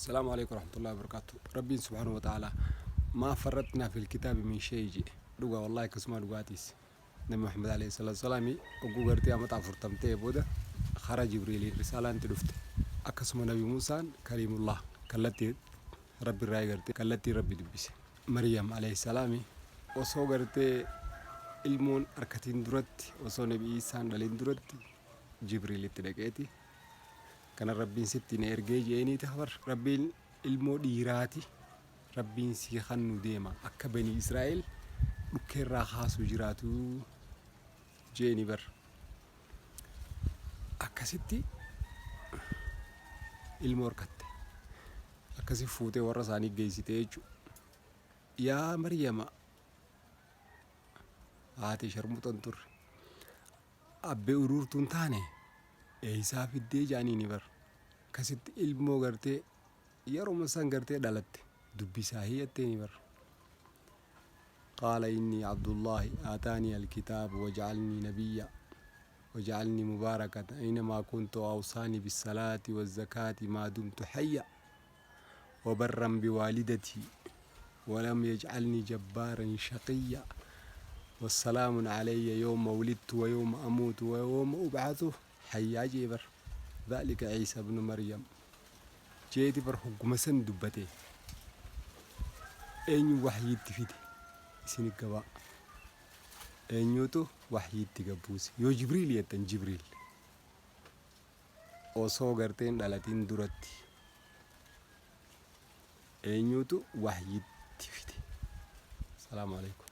Assalaamu alaikum warahmatullahi wabarakatuh. Rabbiin subhaanahu wa ta'ala maa farratnaa fil kitaabi min shay jedhe. Dhugaa wallaahi akkasuma dhugaatiis. Nabi Muhammad alayhi salaatu wasalaami ogguu gartee amata afurtam ta'e booda karaa Jibriiliin risaalaan itti dhufte. Akkasuma Nabi Muusaan kaliimullah kallattii Rabbi irraa gartee kallattii Rabbi dubbise. Maryam alayhi salaami osoo gartee ilmoon arkatiin duratti osoo Nabi Iisaan dhalin duratti Jibriil itti dhaqeeti kana Rabbiin sitti na ergee je'eeniiti habar Rabbiin ilmoo dhiiraati Rabbiin sii kannu deema akka banii Israa'el dhukkeerraa kaasuu jiraatu je'eeni bar akkasitti ilmoo arkatte akkasi fuutee warra isaanii geessite jechuudha. Yaa Maryama haati sharmuxan turre abbee uruurtuun taane eeysaa fiddee jaaniini bar akkasitti ilmoo gartee yeruma san gartee dhalatte dubbisaa hiyyatteeni bar. قال إني عبد الله آتاني الكتاب وجعلني نبيا وجعلني مباركا أينما كنت أوصاني بالصلاة والزكاة ما دمت حيا وبرا بوالدتي ولم يجعلني جبارا شقيا والسلام علي يوم ولدت ويوم أموت ويوم أبعث حيا جيبر ذلك عيسى بن مريم jeeti bar hogguma san dubbate eenyu wahyiitti fide isin gabaa eenyutu wahyiitti gabbuuse yoo jibriil jettan jibriil osoo garteen dhalatiin duratti eenyutu wahyiitti fide salaamu alaikum.